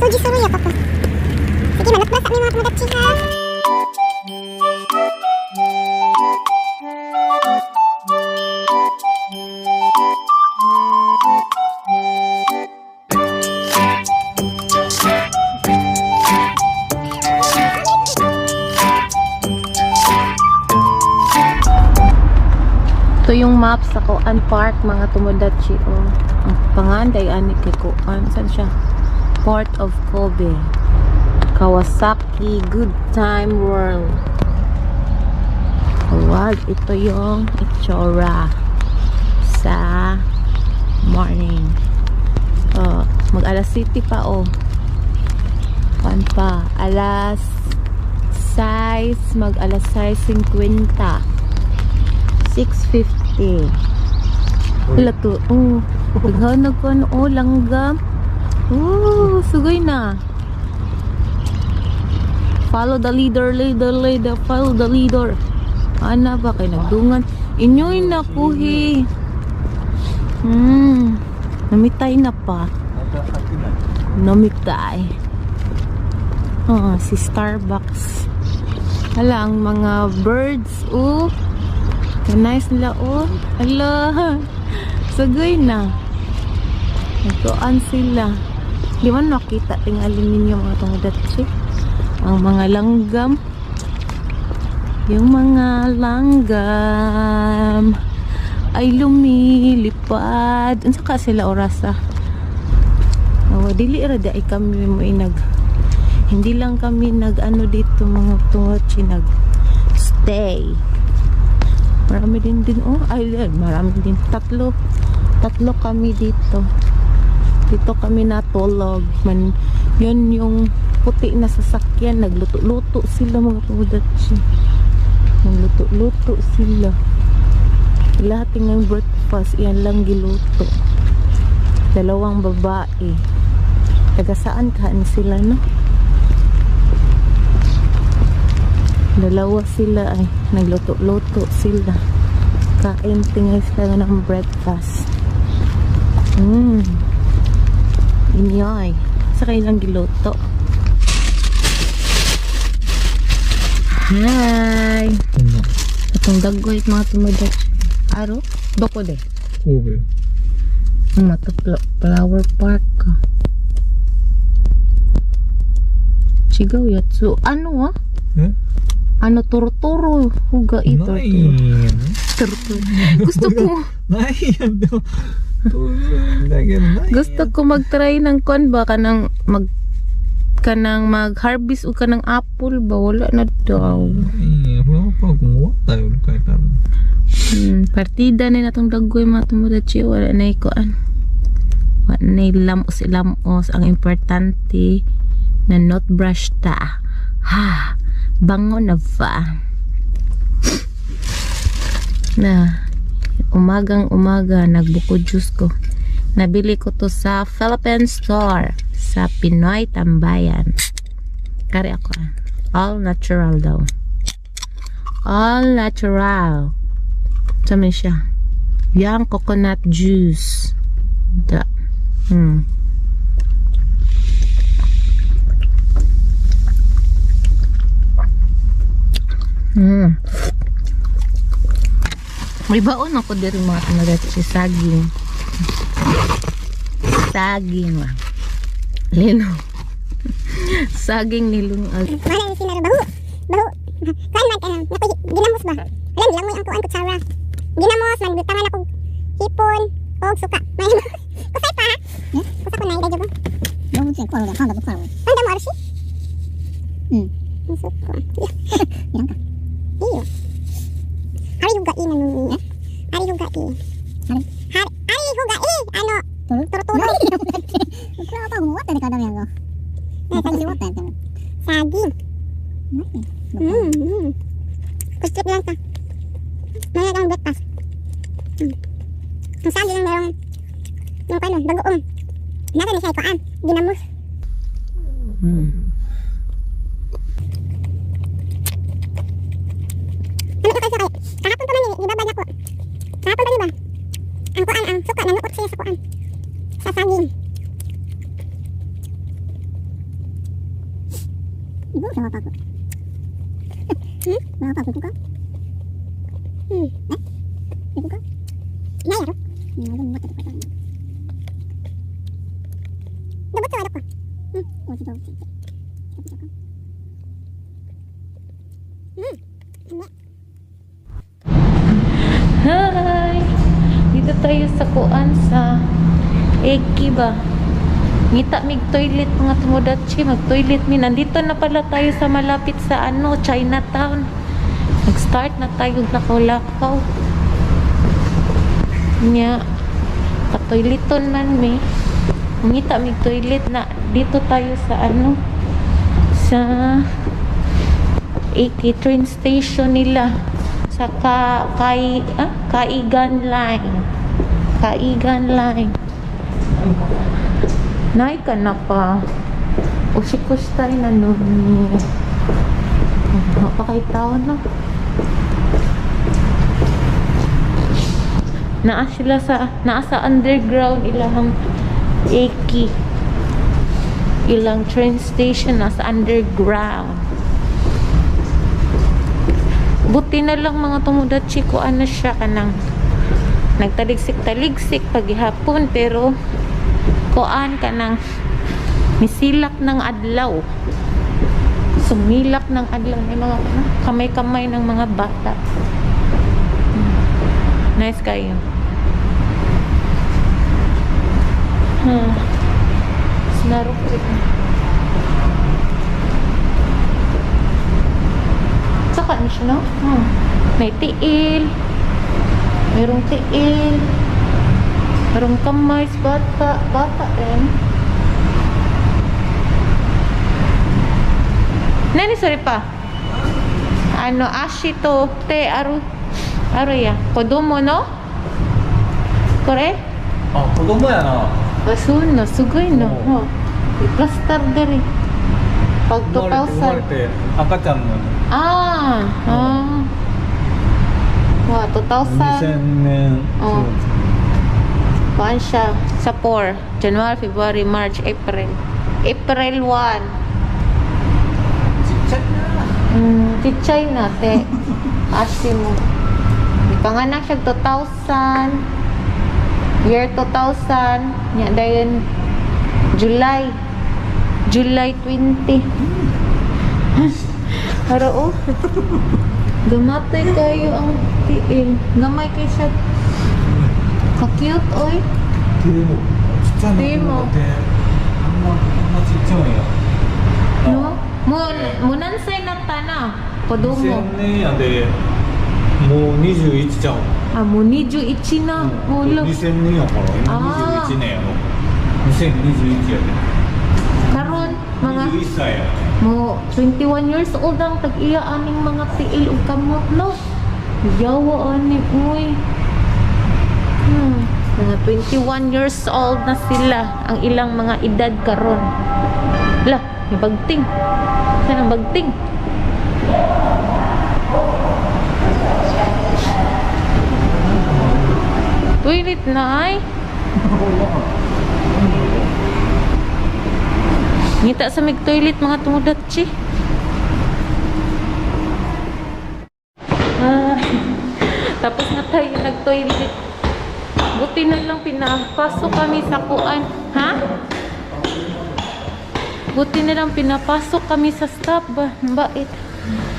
Soji suru ya papa. Sige, manutbas sa mga tumudatsi ha. Ito yung map sa Koan Park, mga tumudatchi. Oh. Ang panganday ani kay Koan. Saan siya? Port of Kobe. Kawasaki Good Time World. Awag, ito yung itsura sa morning. Oh, mag alas city pa oh. Kuan pa, alas 6, mag alas 6:50. 6:50. Wala to. Oh, naghanag ko ano. Oh, langgam. Oh, sugay na. Follow the leader, leader, leader. Follow the leader. Ana ba kay nagdungan? Inyoy na kuhi. Namitay na pa. Namitay. Oh, si Starbucks. Hala, ang mga birds. Oh. Nice nila, oh. Hala. Sugay na. Nagtuan sila. Di man makita tingali ninyo mga tungdatsi. Ang mga langgam. Yung mga langgam ay lumilipad. Unsa ka sila orasa? Oh, dili ra di ay kami mo inag hindi lang kami nag ano dito mga tungdatsi, nag stay. Marami din din oh. Ay, ay, marami din. Tatlo. Tatlo kami dito. Dito kami natulog. Man, yun yung puti na sasakyan. Nagluto-luto sila mga kudatsi. Nagluto-luto sila. Lahat ng breakfast, yan lang giluto. Dalawang babae. Taga saan kaan sila, no? Dalawa sila ay nagluto-luto sila. Kain tingay sila ng breakfast. Inyoy. Sa kailang giluto. Hi! Itong dagoy mga tumudat. Aro? Doko de. 神 Matuplo. Flower Park ka. Chigaw yatsu. Ano ah? え Ano, turo-turo. Huga ito. ないやん Turo-turo. Gusto ko, ないやんでもだけどないやん gusto ko mag-try ng kwan ba kanang mag kanang mag-harvest o kanang apple ba, wala na daw. いやフラワーパークも終わったよ書いてある Partida na natong daggoy mga tumudatsi, wala na ikuan. Wala na lamos lamos ang importante na not brush ta. Ha, bango na ba? Na umagang umaga nagbuko juice ko. Nabili ko to sa Philippine Store sa Pinoy Tambayan. Kari ako ah. All natural daw. All natural. Sama siya. Yang coconut juice. Da. May baon ako diri mga tumagat si saging. Saging ah. Lino. Saging nilungag. Mana ni sinaro bahu. Bahu. Kuan man kanang nakoy ginamos ba? Alam langoy ang kuan kutsara. Ginamos man butangan ako hipon og suka. May kusay pa. Kusa ko na dajo ba? 動物園コアラでパンダとコアラ パンダもあるし。うん。そっか。いらんか。いいよ。あれほがいいなのに。あれほがいい。あれあれ、あれほがいい。トロトロトロないよだって。クラウパークも終わったでからダメやんぞ。ね最初終わったやんっても。サーディン。何 うんうん。Kusip lang ta. Mayroon kang breakfast. Ang sabi lang merong yung ano, bagoong. Nasa ni siya ikuan, ginamos. Ano ko kasi kahapon pa man eh, gibabad ako. Kahapon pa di ba? Ang kuan, ang suka, nanuot siya sa kuan. Sa saging. 物はどこ？うん、おじどううん、ね。 Hi! Dito tayo sa kuan sa Eki ba? Ngita mig toilet mga tomodachi, mag toilet mi. Nandito na pala tayo sa malapit sa ano, Chinatown. Nag-start na tayo lakaw-lakaw. Nya, patoileton man mi. Ngita mig toilet na dito tayo sa ano, sa Eki train station nila sa Kaigan Line. Kaigan Line. Nay ka na pa. Usikus tayo na nun. Napakay tao na. Naa sila sa naa sa underground ilahang Eki. Ilang train station nasa underground. Buti na lang mga tomodachi ko ano siya kanang nagtaligsik-taligsik paghihapon pero kuan kanang misilak ng adlaw. Sumilak ng adlaw may mga ano, kamay-kamay ng mga bata. Nice kayo. Snaro ko. Saka ano siya, no? May tiil. Merong tiil. Merong kamay sa bata. Bata rin. Nani, sorry pa. Ano, ashi to te aru. Aru ya. Kodomo no? Kore? あ、子供やな。 Basuno, sugoi no. Oo. Oh. Plaster diri. Pag 生まれて生まれ 2,000. て赤ちゃんの Ah, ah. Wow, 2,000. 2000年。 Oh. Kuan siya sa 4. January, February, March, April. April 1. ちっちゃいな。 Chichay na, te. Asi mo. Ipanganak siya 2000. Year 2000. Nya, dayon July. July 20. Pero oh. Gamatoy kayo ang tiil. Gamay kay siya. Ka-cute, oy. でもちっちゃいな。でもってあんなちっちゃいんや。 No? Mo, mo nansay na tana. Kodomo. 2000年やで、もう21ちゃう。 Ah, mo 21 na. うん Ulo. 2000年やから今あー21年やろ。2021やで。 Karon mga 21歳や。 mo 21 years old ang tag-iya aning mga tiil ug kamot no. Yawa ani uy. Mga 21 years old na sila ang ilang mga edad karon. La, may bagting. Saan ang bagting? Toilet na ay. Ngita sa mig toilet mga tumudatsi. Ah, tapos na tayo nag-toilet. Buti na lang pinapasok kami sa kuan. Ha? Buti na lang pinapasok kami sa stop ba? Bait.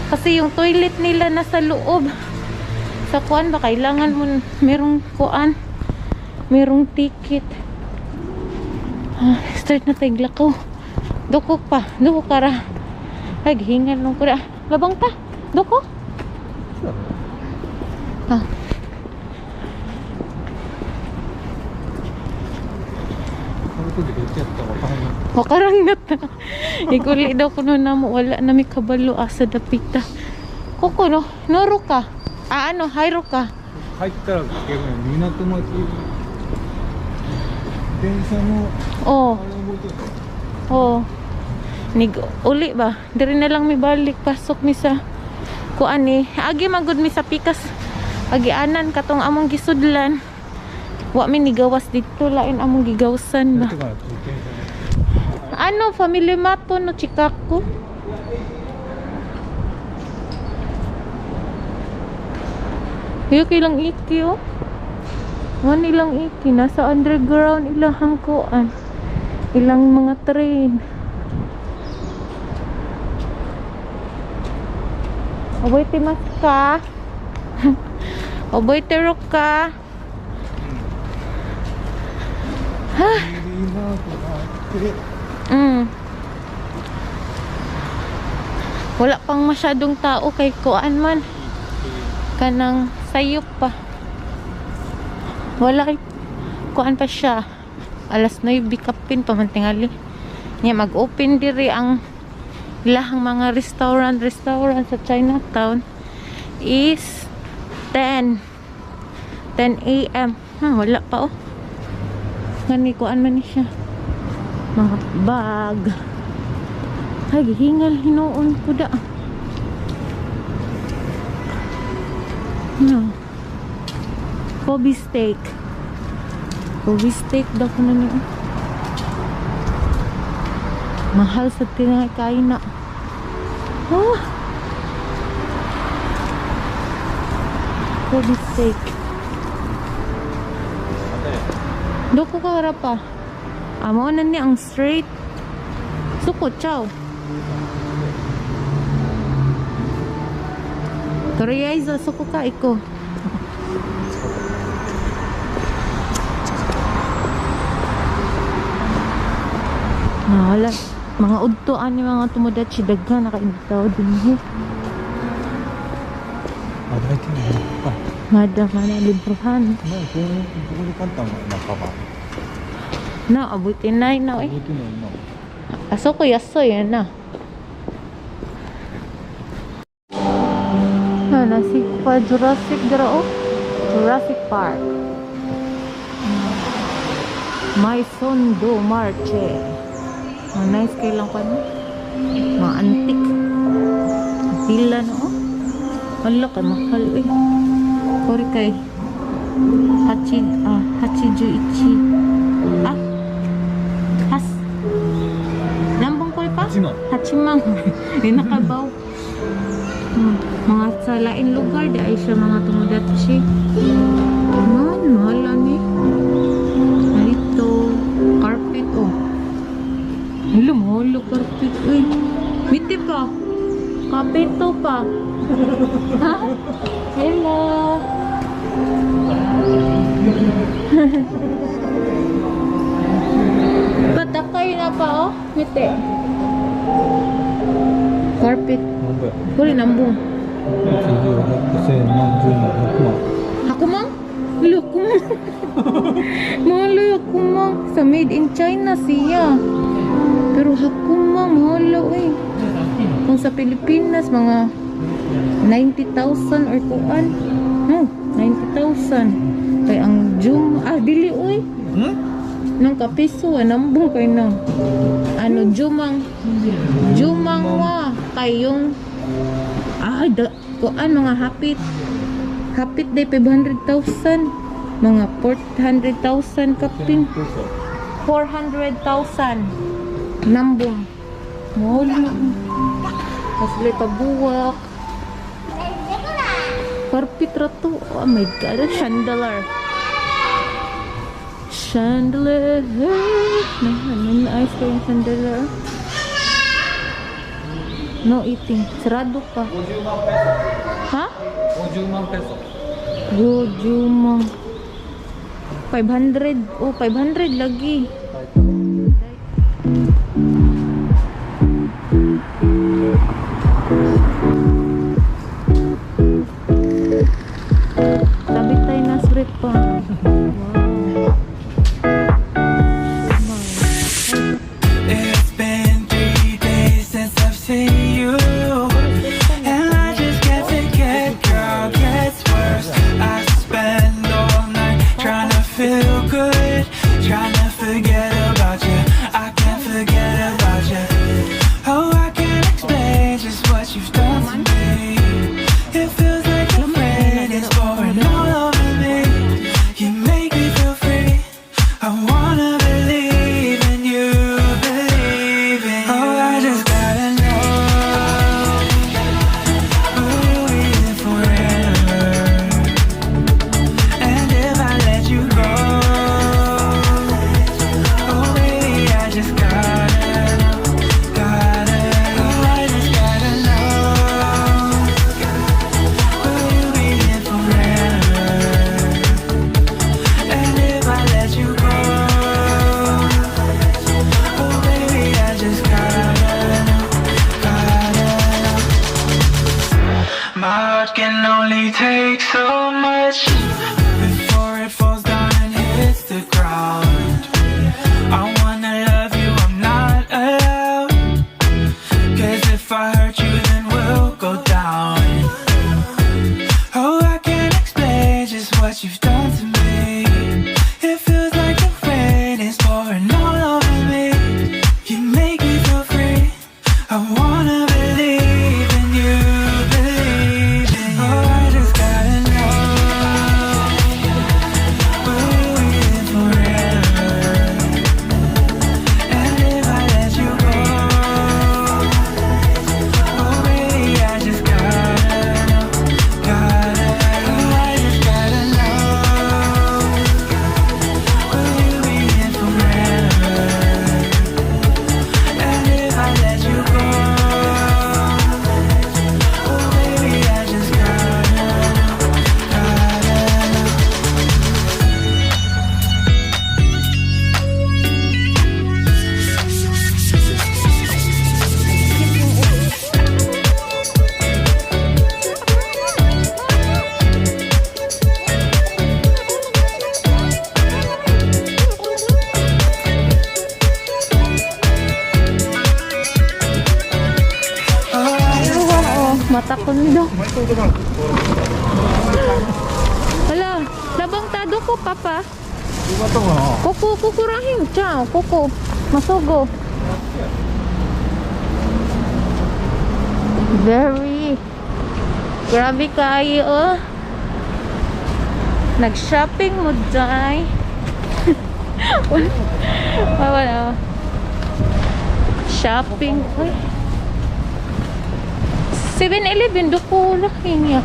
Kasi yung toilet nila nasa loob. Sa kuan ba kailangan mo merong kuan? Merong ticket. Ah, start na tayong lakaw. Duko pa. Duko ka ra. Ay, gihingal nung kura. Labang ta. Duko. Ah. この時どっちやったか分からんな。 Wakarang na ta. Iguli daw kuno na mo. Wala na mi kabalo asa dapita. Koko no. Noro ka. Ah, ano, hayro ka. 入ったら逆に港町電車の Oh. あれ覚えてる Oh. Nig uli ba? Diri na lang mi balik pasok mi sa kuan ni. Agi magud mi sa pikas. Agi anan katong among gisudlan. Wa mi nigawas didto lain among gigawsan ba. だから自転車で Ano, family mato no Chicago? Iyo kay lang iki oh. Wan ilang iki nasa underground ilahang kuan. Ilang mga train. 覚えてますか覚えてるか? Wala pang masyadong tao kay kuan man. Kanang sayop pa. Wala kay kuan pa siya. Alas 9 kapin pa man tingali. Nya mag-open diri ang ilahang mga restaurant restaurant sa Chinatown is 10 a.m. Ha, wala pa oh. Ngani kuan man ni siya. Mga bag. Ay, gihingal hinuon ko da. No. Kobe steak. Kobe steak daw ko na niyo. Mahal sa tinakain na. Oh. Kobe steak. どこからpa? Amo na ni ang straight. Suko, ciao. とりあえずあそこか行こう。Ah, wala. Mga udto ani mga tomodachi daghan na kayo dinhi. あ、大体ね。あ、 Mada man librohan. 前ここで買ったの中場。 Na abuti na na eh. 覚えてないな。あそこ安いやな。Na nasi pa Jurassic dira oh. Jurassic Park. Maison do Marche. Oh, nice kay lang pa no. Mga antik. Pila no oh. Hala kay mahal eh. Kori kay Hachi ah Hachijuichi. Ah. Has. Lambong ko pa? 八万。 Hachimang. Eh, nakabaw. Mga sa lain lugar, di ay siya mga tomodachi. Man, mahal ni. Narito, carpet, oh. Hello, mahal carpet, uy. Miti pa. Kapito pa. Ha? Hello. Patakay na pa, oh. Miti. Carpet. なんぼや。これなんぼ一十百千万十万百万。 Hakumang? Hello, kumang. Mahalo hakumang. Sa made in China siya. Pero hakumang, mahalo eh. Kung sa Pilipinas, mga 90,000 or kuan. No, 90,000. Kay ang Jum, ah, dili oy. ん Nang kapiso, nambong kay nang. Ano, Jumang. Jumang wa. Kay yung, ah, da, kuan, mga hapit. Hapit day 500,000. Mga 400,000 kapin. 400,000. Nambong. Mahal. Kasli pabuwak. Carpet ra to. Oh my God, chandelier. Chandelier. No, ano na ayos ko yung chandelier. No eating. Sarado ka. 50万ペソ。 Ha? 50万ペソ。 Gojumang. 500. Oh, 500 lagi. Tabi tayo na street pa. Wow. It's been 3 days since I've seen you, and I just can't forget, girl, gets worse. I spend all night trying to feel good, trying to forget about you. I can't forget about you. Oh, I can't explain just what you've done to me. It feels like the rain is pouring all over me. You make me feel free. I wanna believe in you, believe in you. Oh, I just gotta know. Will you be there forever? And if I let you go, oh baby, I just Takundo. Hala, labang tado ko, papa. Kuku, kukurahin. Ciao, kuku. Masugo. Very. Grabe kayo, oh. Nag-shopping mo, day. Wala. Shopping. Uy. 7-Eleven, duko laki niya.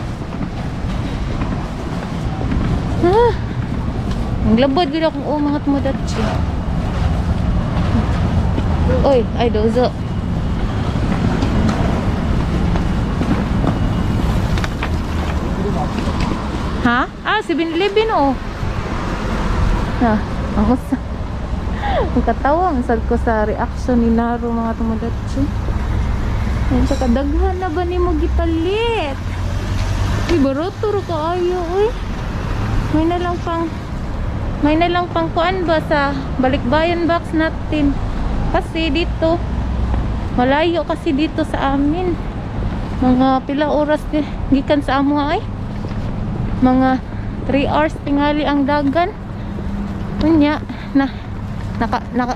Ah. Ang labad gud akong umangat mo datsi. Oy, ay dozo. Ha? Ah, 7-Eleven oh. Ah, ako sa ang katawa, ang sad ko sa reaction ni Naro mga tumadatsi. Ayun, sa kadaghan na ba ni mo gipalit? Uy, baroto ro kaayo, uy. May na lang pang kuan ba sa balikbayan box natin. Kasi dito, malayo kasi dito sa amin. Mga pila oras gikan sa amo ay. Mga 3 hours tingali ang dagan. Unya, na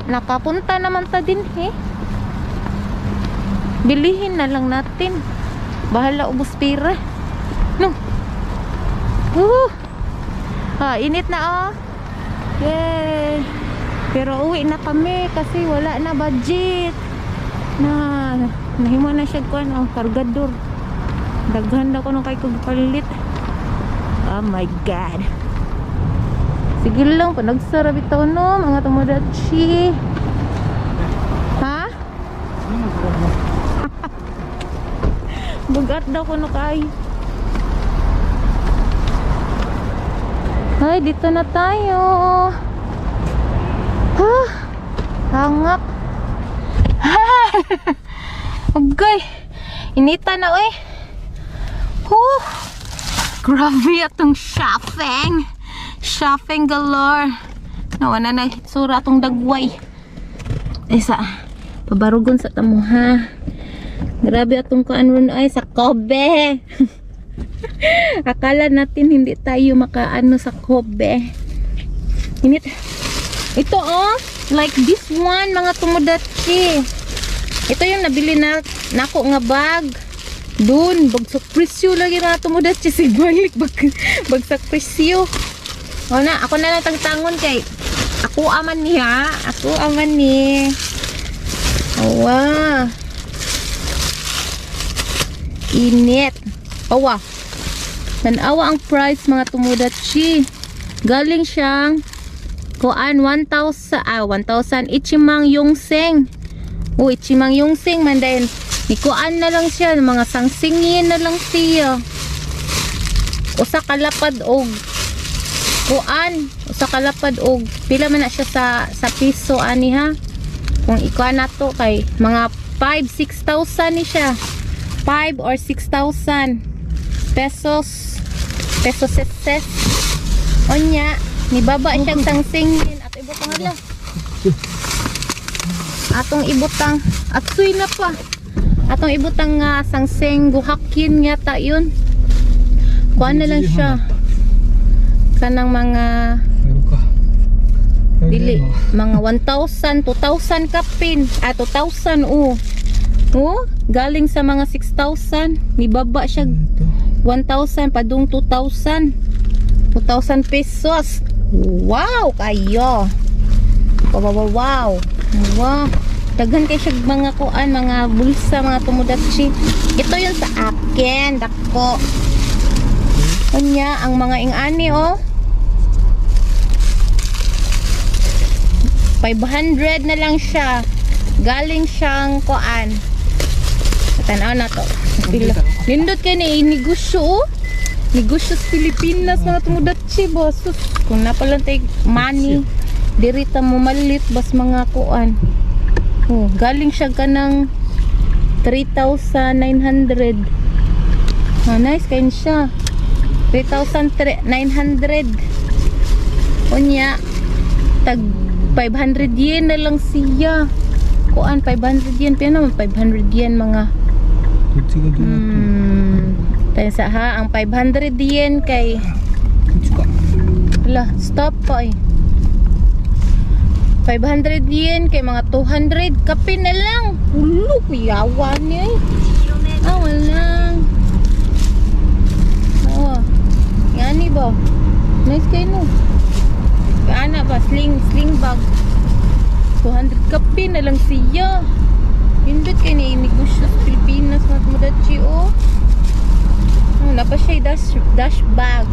nakapunta naman ta din eh. Bilihin na lang natin. Bahala ubos pera. No. Woo! Ah, init na oh. Yay! Pero uwi na kami kasi wala na budget. Na nahimo na siya kuan oh, kargador. Daghan na ko nung kay kog palit. Oh my God. Sige lang, panagsara bitaw no, mga tumodachi. Ha? Bugat daw kuno kay. Ay, dito na tayo. Ha? Hangak. Agay. Inita na oy. Huh. Grabe atong shopping. Shopping galore. Nawana na itsura atong dagway. Isa. Pabarugon sa tamo ha. Grabe atong kuan ron ay sa Kobe. Akala natin hindi tayo makaano sa Kobe. Init. Ito oh, like this one mga tumudachi. Ito yung nabili na nako nga bag. Dun, bagsak presyo lagi mga tumudachi. Sig balik bagsak presyo. O na, ako na lang tagtangon kay ako aman niya. Ako aman ni. Awa. Init. Awa. Tanawa ang price mga tumudachi. Galing siyang kuan 1,000 1,000 ichimang yongseng. O ichimang yongseng man din. Nikuan na lang siya mga sangsingin na lang siya. Usa ka lapad og kuan, usa ka lapad og pila man na siya sa piso ani ha. Kung ikuan nato kay mga 5 6,000 ni siya. 5 or 6,000 pesos. Pesos ses. Onya, nibaba siyang sangsingin at ibutang hala. Atong ibutang at suy na pa. Atong ibutang nga sangsing guhakin nga ta yun. Kuan na lang siya. Kanang mga dili mga 1,000, 2,000 kapin. Ah, 2,000 oh. Oh, galing sa mga 6,000, nibaba siya 1,000 padung 2,000. 2,000 pesos. Wow, kayo. Wow, wow, wow. Wow. Daghan kay siya mga kuan, mga bulsa, mga tumudachi. Ito yun sa akin, dako. Unya, ang mga ingani oh. 500 na lang siya. Galing siyang kuan. Tanaw na to. Nindot kay ni negosyo oh. Negosyo sa Pilipinas mga tumudachi ba. Sus, kung napalang tay money, diri ta mo malit bas mga kuan. Oh, galing siya kanang 3,900. Ah, nice kain siya. 3,900. Unya tag 500 yen na lang siya. Kuan 500 yen, pero naman 500 yen mga こっちがどうなってる Tayo sa ha, ang 500 yen kay こっちか。 Wala, stop pa eh. 500 yen kay mga 200. Kape na lang. Ulo, kuyawa niya eh. Ah, wala. Oh. Ngani ba? Nice kayo no. Ana ba? Sling, sling bag. 200 kape na lang siya. Hindot kay ni negosyo sa Pilipinas mga tumudachi oh. Oh, napa siya dash, dash bag.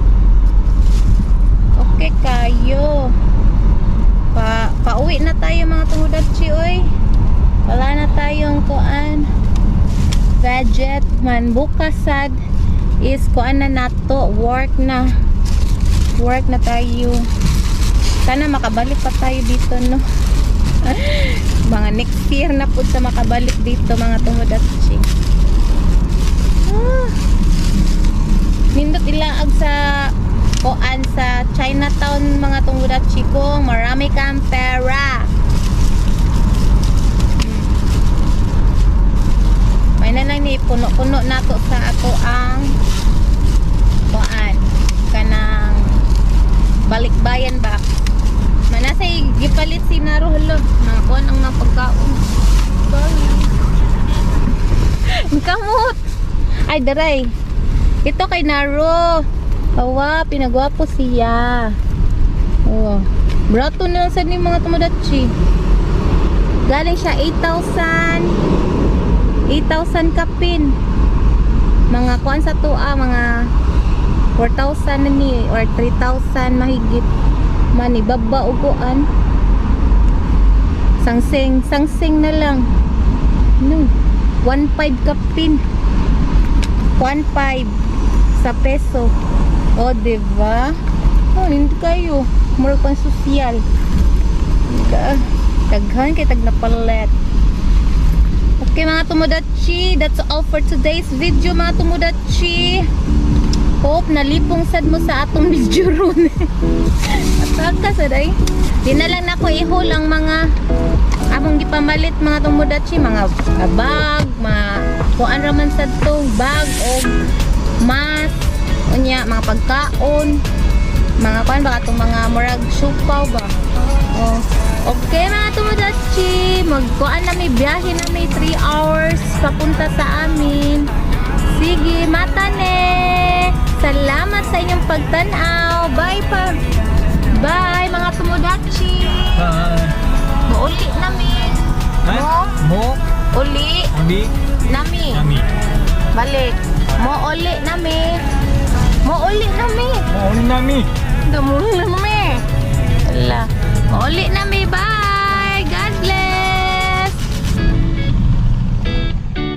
Okay kayo. Pauwi na tayo mga tumudachi oy. Wala na tayong kuan budget man bukas sad is kuan na nato, work na. Work na tayo. Sana makabalik pa tayo dito no. Mga next year na po sa makabalik dito mga tumudachi. Ah. Nindot ilaag sa kuan sa Chinatown mga tumudachi kung marami kang pera. May na lang ni puno-puno nato sa ato ang kuan kanang balikbayan ba. Manasay gipalit si Naro, hala. Mga kuan ang mga pagkaon. Sorry. Kamot. Ay, daray. Ito kay Naro. Awa, pinagwapo siya. Oh. Brato na lang sa ni mga tumudachi. Galing siya 8,000. 8,000 kapin. Mga kuan sa tuwa, mga 4,000 na ni or 3,000 mahigit. Mani baba og kuan. Sangsing, sangsing na lang. No. 1.5 kapin. 1.5 sa peso. O, di ba? Oh, hindi kayo. Murag pang sosyal. Ka, daghan kay tag napalit. Okay mga tumudachi, that's all for today's video mga tumudachi. Hope nalipong sad mo sa atong video ron. Ataka sad ay. Di na lang nako ihol ang mga among gipamalit mga tumudachi, mga bag, mga kuan ra man sad to, bag o mask, unya mga pagkaon, mga kuan ba katong mga murag siopao ba. Oh. Okay mga tumudachi, magkuan na may biyahe na may 3 hours papunta sa amin. Sige, またね. Salamat sa inyong pagtanaw. Bye pa. Bye mga tumudachi. Bye. Muuli nami. え Mo も uli り nami. ナミ。 Balik. Mo uli nami. Mo uli nami. もうおりナミ。 Damo nami. Wala. Mo uli nami. Bye.